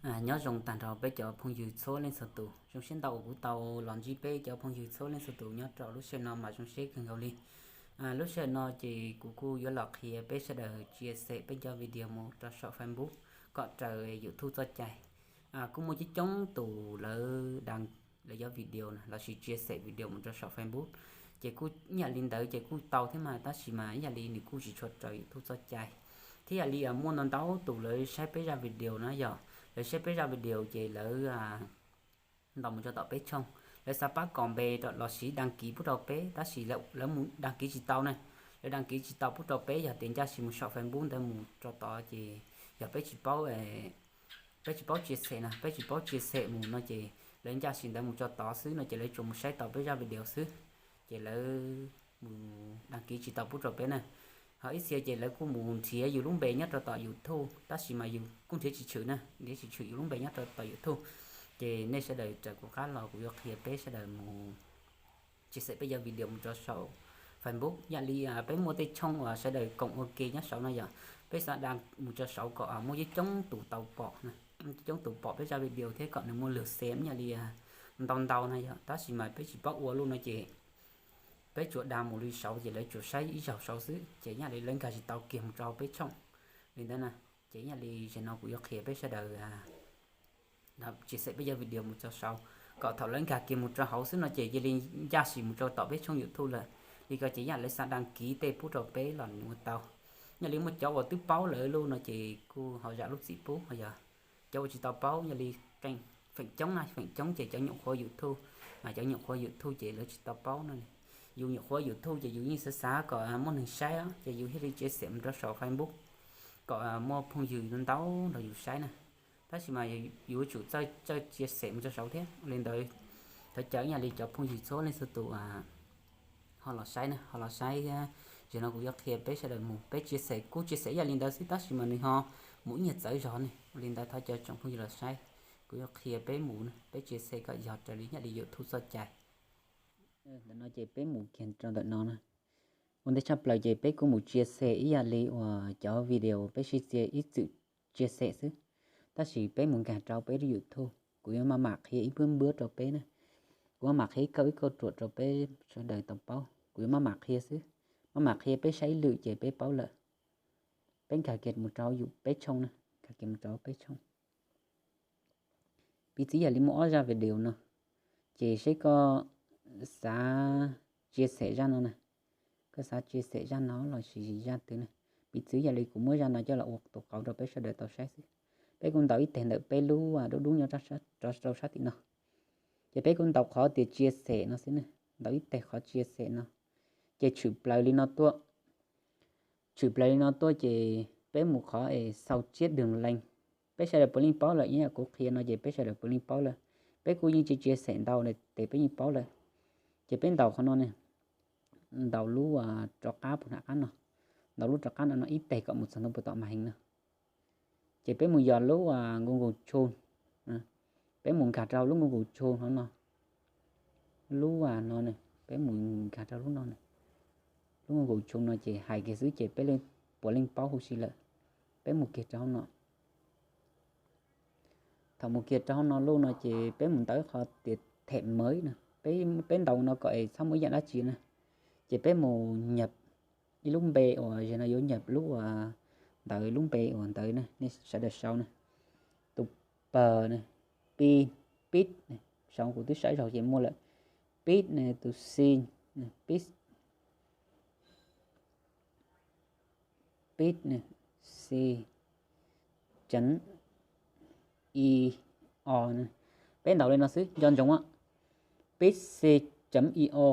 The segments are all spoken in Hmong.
Nyob zoo tag nrho peb cov phooj ywg txhua leej txhua tus, zoo siab ntau uas kuv tau los ntsib peb cov phooj ywg txhua leej txhua tus nyob rau lub sij hawm no mas zoo siab kawg nkaus li. Lub sij hawm no ces kuv kuj yuav los qhia peb sawv daws tsia xem peb cov video mus rau saum Facebook kom raws YouTube txoj cai. Kuj muaj coob coob tus lawv da lawv cov video na lossis tsia xem video mus rau saum Facebook, ces kuj ib yam li ntawd ces kuj tau thiab mas tab sis mas ib yam li nws kuj tsis tshua raws YouTube txoj cai. Thiab yam li muaj ntau ntau tus lawv saib peb zaj video na yog lawv saib peb zaj video ces lawv ntaus mus tso tom peb tshooj, lawv xav pab kom npe lossis da kiv pub rau peb tab sis lawv mus da kiv tsis tau na. Lawv da kiv tsis tau pub rau peb yog tias ncaj si mus saum Facebook ntawd mus tso tod ces yog peb tsis paub peb tsis paub tsia xem na, peb tsis paub tsia xem mus no ces lawv ncaj si ntawd mus tso tod xwb no ces lawv tsuas mus saib tau peb zaj video xwb, ces lawv mus da kiv tsis tau pub rau peb na. Ho ib txhia ces lawv kuj mus nrhiav yus lub npe nyob rau tom YouTube tab sis mas yus kuj nrhiav tsis tshwm na, nrhiav tsis tshwm yus lub npe nyob rau tom YouTube. Ces nej sawv daws raws kuv qab los kuv yuav qhia peb sawv daws mus tsia xem peb cov video mus rau saum Facebook. Yam li peb muaj tej tshooj uas sawv daws koom ua ke nyob saud no yog peb xav da mus rau saud kom muaj coob coob tus tau pom, coob coob tus pom peb zaj video thiab kom nws muaj lwm xem yam li ntau ntau na yog tab sis mas peb tsis paub ua lub no ces peb tsuas da mus li saud ces lawv tsuas saib ib zaug saud xwb ces yam li lawv nkag tsis tau kiag mus rau peb tshooj li ntawd na. Ces yam li zaum no kuv yuav qhia peb sawv daws tsia xem peb cov video mus rau saud kom thaum lawv nkag kiag mus rau hauv xwb no ces cia li ncaj si mus rau tom peb tshooj YouTube lawm. Li ko ces yam lawv xav da kiv tej pub rau peb los nws ua tau. Yam li muaj cov uas twb paub lawv lub no ces kuj ho zam lub txim pub, ho yog cov uas tsis tau paub yam li feem coob na, feem coob ces cov nyuam qhuav YouTube, mas cov nyuam qhuav YouTube ces lawv tsis tau paub no. Yus nyuam qhuav YouTube ces yus yeej xav xav kom muaj neeg saib ces yus thiaj li tsia xem mus rau saum Facebook kom muaj phooj ywg ntau nrog yus saib na. Tab sis mas yus yuav tsum txawj tsia xem mus rau saud thiab. Li ntawd thov caw yam li cov phooj ywg txhua leej txhua tus ho los saib na, ho los saib thiab. Zaum no kuv yuav qhia peb sawv daws mus, peb tsia xem kuj tsia xem yam li ntawd xwb tab sis mas nws ho mus ib nyuag txawv zog ne. Li ntawd thov caw tsoom phooj ywg los saib, kuv yuav qhia peb mus, peb tsia xem kom yog raws li yam li YouTube txoj cai. Ntawm no ces peb mus kiag rau ntawm no na. Ua ntej tshaj plaws ces peb kuj mus tsia xem ib yam li uas cov video peb sib txia ib txwm tsia xem xwb, tab sis peb mus nkag rau peb lub YouTube kuv yuav maj mam qhia ib npuab npuab rau peb na. Kuv maj mam qhia ib kauj ib kauj ruam rau peb sawv daws tau paub, kuv yuav maj mam qhia xwb, maj mam qhia peb saib ib lwm ces peb paub lawm. Peb nkag kiag mus rau yus peb tshooj na, nkag kiag mus rau peb tshooj. Piv txwv yam li muaj ob zaj video no, ces seb koj xav tsia xem zaj no na, koj xav tsia xem zaj no lossis zaj twg na. Piv txwv yam li kuv muab zaj no coj los ua tus qauv rau peb sawv daws tau saib xwb. Peb kuj ntaus ib teg ntawm peb lub dub dub nyob rau sab tim no, ces peb kuj ntaus qhov tias tsia xem no xwb na, ntaus ib teg qhov tsia xem no, ces tshwm plaws li no tuaj. Tshwm plaws li no tuaj ces peb mus qhov es xau tsiab dwg leej. Peb sawv daws puav leej paub lawm, ib yam kuv qhia no ces peb sawv daws puav leej paub lawm. Peb kuj yeej tsis tsia xem ntau tes peb yeej paub lawm. Ces peb ntaus qhov no ne, ntaus lub rov qab puag nram qab no, ntaus lub rov qab no no ib teg kom mus txog ntua puag tom mas heev no. Ces peb mus yos lub Google Chrome, peb mus nkag rau lub Google Chrome no no, lub no, peb mus nkag rau lub no na. Lub Google Chrome no ces hais kiag xwb ces peb puav leej paub huv si lawm. Peb mus kiag rau hauv no. Thaum mus kiag rau hauv no lub no ces peb mus ntaus qhov tias them mawv no, peb ntaus no kom es txhob muaj ib yam dab tsi na. Ces peb mus nyam ib lub npe uas zaum no yuav nyam lub uas ntawd, lub npe uas ntawd na, nej sawv daws sau na, tus pab na, pi, pib, sau kuv twb saib zaug ces muaj lawm, pib na, tus xi, pib, pib na, xi, chấm i o na. Peb ntaus li no xwb nco ntsoov, pib xi chấm i o,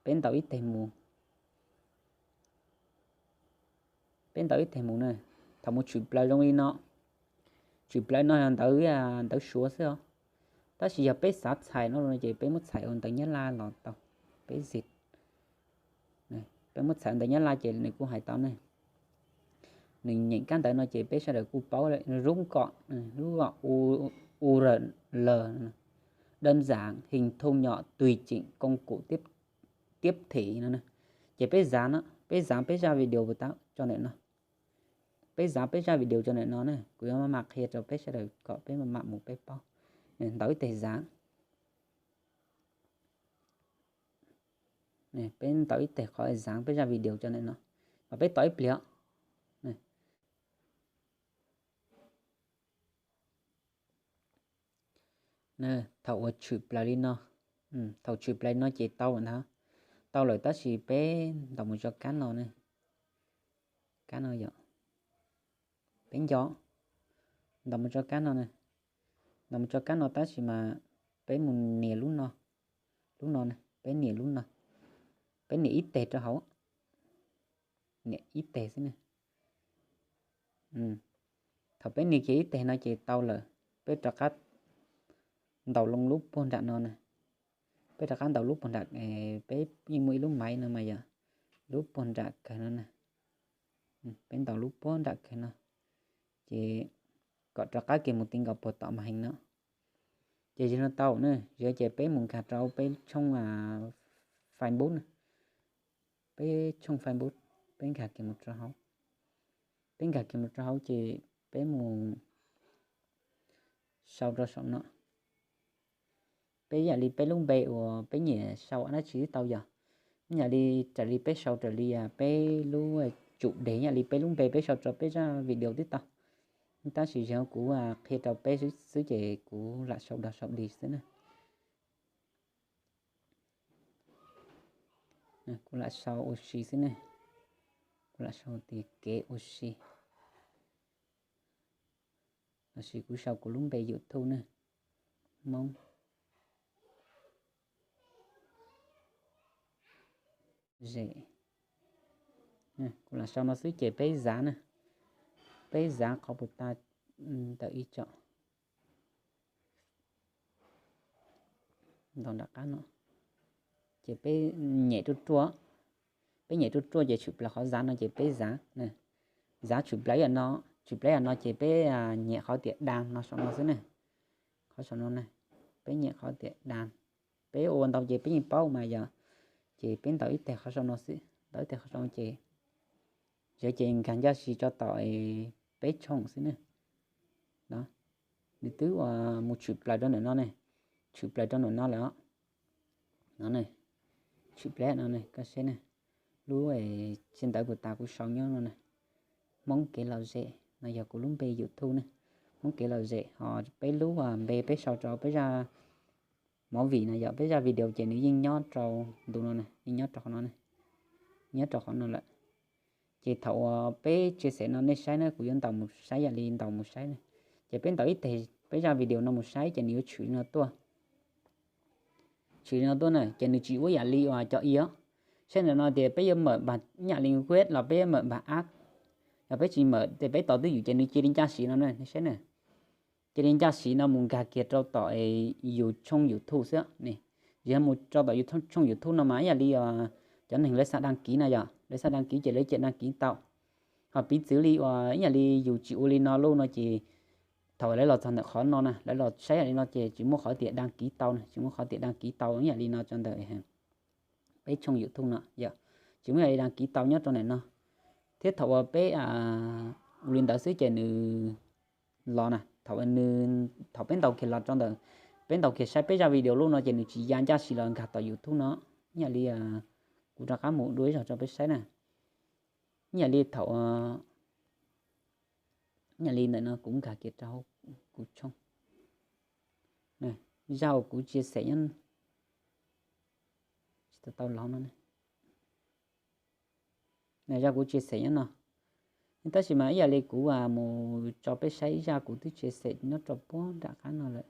peb ntaus ib teg mus. Peb ntaus ib teg mus na, thaum mus tshwm plaws zoo li no, tshwm plaws no yog ntawv, ntawv Suav xwb os. Tab sis yog peb xav txhais no ces peb muab txhais ua ntawv Nyab Laj los tau. Peb xi, peb muab txhais ua ntawv Nyab Laj ces nws kuj hais tau ne. Nws nyeem kab ntawv no ces peb sawv daws kuj paub lawm, rub kom, rub kom u r l, đơn giản hình thu nhỏ tùy chỉnh công cụ tiếp thị no. Ces peb zav no, peb zav peb zaj video puas tau tso ntawm no. Peb zav peb zaj video rau ntawm no na, kuv yuav maj mam qhia rau peb sawv daws kom peb maj mam mus peb paub. Ntaus ib teg zav. Peb ntaus ib teg qhov zav peb zaj video rau ntawm no, mas peb tos ib pliag. Thaum uas tshwm plaws li no, thaum tshwm plaws li no ces tau ntag, tau lawm tab sis peb ntaus mus rau kab no, kab no yom, peb nco, ntaus mus rau kab no, ntaus mus rau kab no tab sis mas peb mus nias lub no, lub no, peb nias lub no, peb nias ib teg rau hauv, nias ib teg xwb na. Thaum peb nias kiag ib teg no ces tau lawm, peb rov qab ntaus loo lub puag nram no na, peb rov qab ntaus lub puag nram, peb yeej muaj ib lub maiv no mas yog lub puag nram kawg no na, peb ntaus lub puag nram kawg no, ces kom rov qab kiag mus ti nkaus puag tom mas heev no. Ces yog no tau na, yog ces peb mus nkag rau peb tshooj Facebook na, peb tshooj Facebook, peb nkag kiag mus rau hauv, peb nkag kiag mus rau hauv ces peb mus sau rau saum no. Peb yam li peb lub npe uas peb nyiam sau dab tsi twb tau yog, yam li raws li peb sau raws li peb lub tsum deg, yam li peb lub npe peb sau rau peb zaj video twb tau, tab sis yog kuv qhia rau peb xwb ces kuv lam sau dog sau dig xwb na. Kuv lam sau ua si xwb ne, kuv lam sau tias kev ua si, lossis kuv sau kuv lub npe YouTube ne, Hmoob Zem. Kuv lam sau no xwb ces peb zav na, peb zav qhov puas tas ntawm ib co ntaus nram qab no, ces peb nyem ruaj ruaj, peb nyem ruaj ruaj ces tshwm plaws qhov zav no ces peb zav, zav tshwm plaws yam no, tshwm plaws yam no ces peb nyem qhov tias done no saum no xwb ne, qhov saum no ne, peb nyem qhov tias done, peb ua ntau ces peb yeej paub mas yog, ces peb ntaus ib teg qhov saum no xwb, ntaus ib teg qhov saum no ces, ces nkag ncaj si tso tom peb tshooj xwb ne. Nws twb ua mus tshwm plaws rau ntawm no ne, tshwm plaws rau ntawm no lawm os. No ne, tshwm plaws no ne, koj saib ne, lub tsis ntawd puas tas kuv sau nyob no ne, Hmoob Kev Lom Zem no yog kuv lub npe YouTube ne, Hmoob Kev Lom Zem, ho peb lub npe peb sau rau peb zaj movie no yog peb zaj video ces nws yeej nyob rau ntu no ne, yeej nyob rau qhov no ne, nyob rau qhov no lawm. Ces thaum uas peb tsia xem no nej saib na, kuv yuav ntaus mus saib yam li ntaus mus saib na, ces peb ntaus ib teg peb zaj video no mus saib ces nws yuav tshwm li no tuaj, tshwm li no tuaj na, ces nws tsis ua yam li uas cov i os. Saib ntawm no tias peb yuav mawm npag yam li web los peb yuav mawm npag app, yog peb tsis mawm ces peb tos twj ywm ces nws cia li ncaj siv no na, nej saib na, cia li ncaj siv no mus nkag kiag rau tom yus tshooj YouTube xwb ne. Yog mus rau tom yus tshooj YouTube no mas ib yam li cov neeg lawv xav đăng ký no yog lawv xav đăng ký ces lawv cia đăng ký tau. Ho piv txwv li uas ib yam li yus tsis ua li no lauj no ces thaum lawv los txog ntawm qhov no na, lawv los saib yam li no ces tsis muaj qhov tias đăng ký tau na, tsis muaj qhov tias đăng ký tau ib yam li no rau ntawm peb tshooj YouTube no yog, tsis muaj yam li đăng ký tau nyob rau ntawm no. Thiab thaum uas peb ua li ntawd xwb ces nws los na, thaum, thaum peb ntaus kiag los rau ntawm, peb ntaus kiag saib peb zaj video lauj no ces nws tsis ya ncaj siv los nkag tom YouTube no. Ib yam li kuv rov qab mus dua ib zaug rau peb saib na. Ib yam li thaum, ib yam li ntawm no kuv nkag kiag rau kuv tshooj, zaj uas kuv tsia xem nyob, tsis tau tau los no, zaj kuv tsia xem nyob no. Tab sis mas ib yam li kuv mus tso peb saib ib zaj kuv twb tsia xem nyob rau puag nram qab no lawm.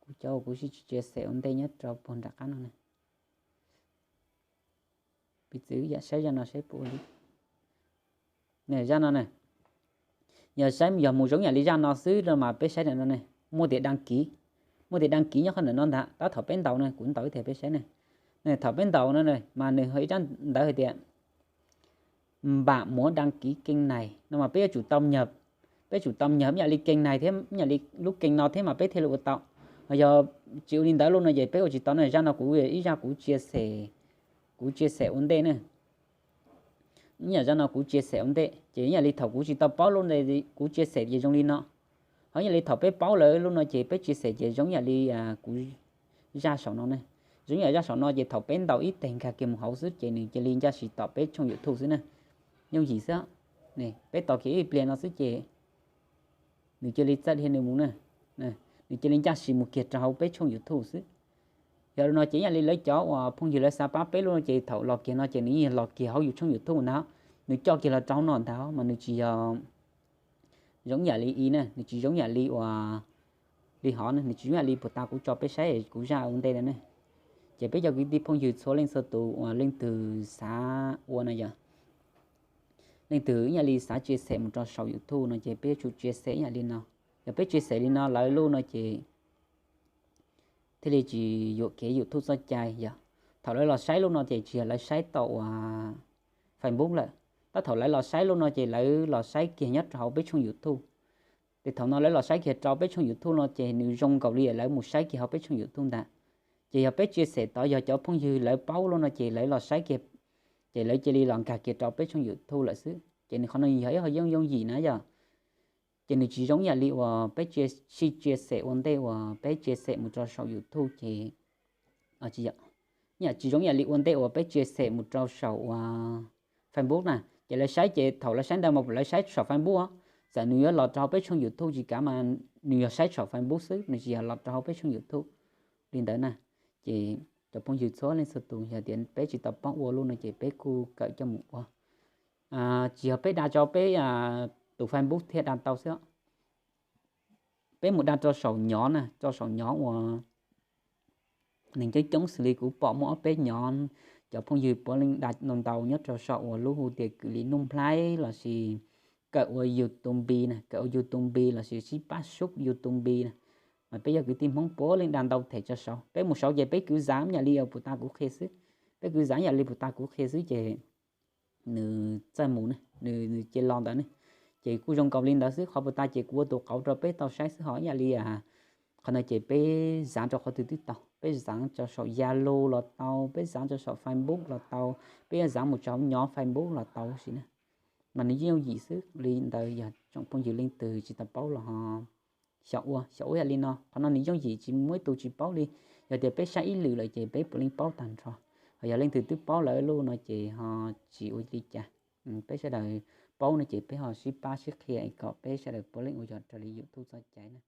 Kuv cov uas kuv tsis tsia xem ua ntej nyob rau puag nram qab no na. Piv txwv yam saib zaj no saib puas ua li. Zaj no na, yog saib yog mus zoo yam li zaj no xwb no mas peb saib ntawm no ne, muaj tias đăng ký, muaj tias đăng ký nyob qhov ntawm no ntag, tab thaum peb ntaus na, kuv ntaus ib teg peb saib na. Thaum peb ntaus no mas nws ho ib rab ntawv hais tias bạn muốn đăng ký kênh này no mas peb yuav tsum tau nyam, peb tsum tau nyam ib yam li kênh này thiab ib yam li lub kênh no thiab mas peb thiaj li ua tau. Ho yog tsis ua li ntawd lauj no ces peb ua tsis tau na. Zaj no kuv ib zaj kuv tsia xem, kuv tsia xem ua ntej na. Ib yam zaj no kuv tsia xem ua ntej ces ib yam li thaum kuv tsis tau paub lub ntawd kuv tsia xem ces zoo li no. Ho ib yam li thaum peb paub lawm lub no ces peb tsia xem ces zoo yam li kuv zaj saum no ne. Zoo yam zaj saum no ces thaum peb ntaus ib teg nkag kiag mus hauv xwb ces nws cia li ncaj sis tom peb tshooj YouTube xwb na. Yooj yim xwb. Peb tos kiag ib pliag no xwb ces nws cia li txawj dhia nws mus na. Nws cia li ncaj sis mus kiag rau hauv peb tshooj YouTube xwb. Yog li no ces ib yam li lawv cov uas phooj ywg lawv xav pab peb lub no ces thaum los kiag no ces nws yeej los kiag hauv yus tshooj YouTube ntag. Nws coj kiag los rau hauv no ntag mas nws tsis yog zoo yam li i na, nws tsis zoo yam li uas li hov ne, nws tsis zoo yam li puag ta kuv tso peb saib kuv zaj ua ntej ntawd ne. Ces peb cov kwv tij phooj ywg txhua leej txhua tus uas leej twg xav ua no yog leej twg ib yam li xav tsia xem mus rau saum YouTube no ces peb yuav tsum tsia xem ib yam li no. Yog peb tsia xem li no lawv lub no ces thiaj li tsis yuam kev YouTube txoj cai yog. Thaum lawv los saib lub no ces tsis yog lawv saib tau uas Facebook lawm. Tab thaum lawv los saib lub no ces lawv los saib kiag nyob rau hauv peb tshooj YouTube. Ces thaum no lawv los saib kiag rau peb tshooj YouTube no ces nws zoo nkaus li lawv mus saib kiag hauv peb tshooj YouTube ntag. Ces yog peb tsia xem tod yog cov phooj ywg lawv paub lub no ces lawv los saib kiag, ces lawv cia li los nkag kiag rau peb tshooj YouTube lawm xwb. Ces nws qhov no yog ib qho yooj yooj yim na yog. Ces nws tsis zoo yam li uas peb tsia, sij tsia xem ua ntej uas peb tsia xem mus rau saum YouTube ces tsis zoo yam li ua ntej uas peb tsia xem mus rau saum uas Facebook na. Ces lawv saib ces thaum lawv saib ntawd mas lawv saib saum Facebook, txawm nws yuav los rau hauv peb tshooj YouTube tsis kav mas nws yog saib saum Facebook xwb, nws tsis yog los rau hauv peb tshooj YouTube li ntawd na. Ces cov phooj ywg txhua leej txhua tus yog tias peb tsis tau paub ua lub no ces peb kuj kawm coj mus ua. Tsis yog peb da rau peb tus Facebook thiaj da tau xwb. Peb mus da rau saum nyov na, rau saum nyov uas neeg coob coob xws li kuv pom muaj ob peb nyov, cov phooj ywg puav leej da ntau ntau nyob rau saum uas lub hu tias kws li nuj nplhaib lossis kawm ua YouTube na, kawm ua YouTube lossis sib pab sub YouTube na. Mas peb yog kwv tij Hmoob puav leej da ntau them rau saud. Peb mus saud ces peb kwv zav yam li puag ta kuv qhia xwb. Peb kwv zav yam li puag ta kuv qhia xwb ces nws txawj mus ne, nws cia los ntawd ne. Ces kuj zoo nkaus li ntawd xwb, qhov puag ta ces kuv ua tus qauv rau peb tau saib xwb ho ib yam li qhov no ces peb zav rau qhov twg twb tau, peb zav rau saum Zalo los tau, peb zav rau saum Facebook los tau, peb yuav zav mus rau hauv nyov Facebook los tau sis na. Mas nws yooj yim xwb li ntawd, yog tsoom phooj ywg leej twg tsis tau paub los ho xyaum ua, xyaum ua yam li no. Qhov no nws yooj yim tsis muaj ib tug tsis paub li. Yog tias peb saib ib lwm lawm ces peb puav leej paub tag nrho. Ho yog leej twg twb paub lawm lub no ces ho tsis ua li cas. Peb sawv daws paub no ces peb ho sib pab sib qhia kom peb sawv daws puav leej ua yog raws li YouTube txoj cai na.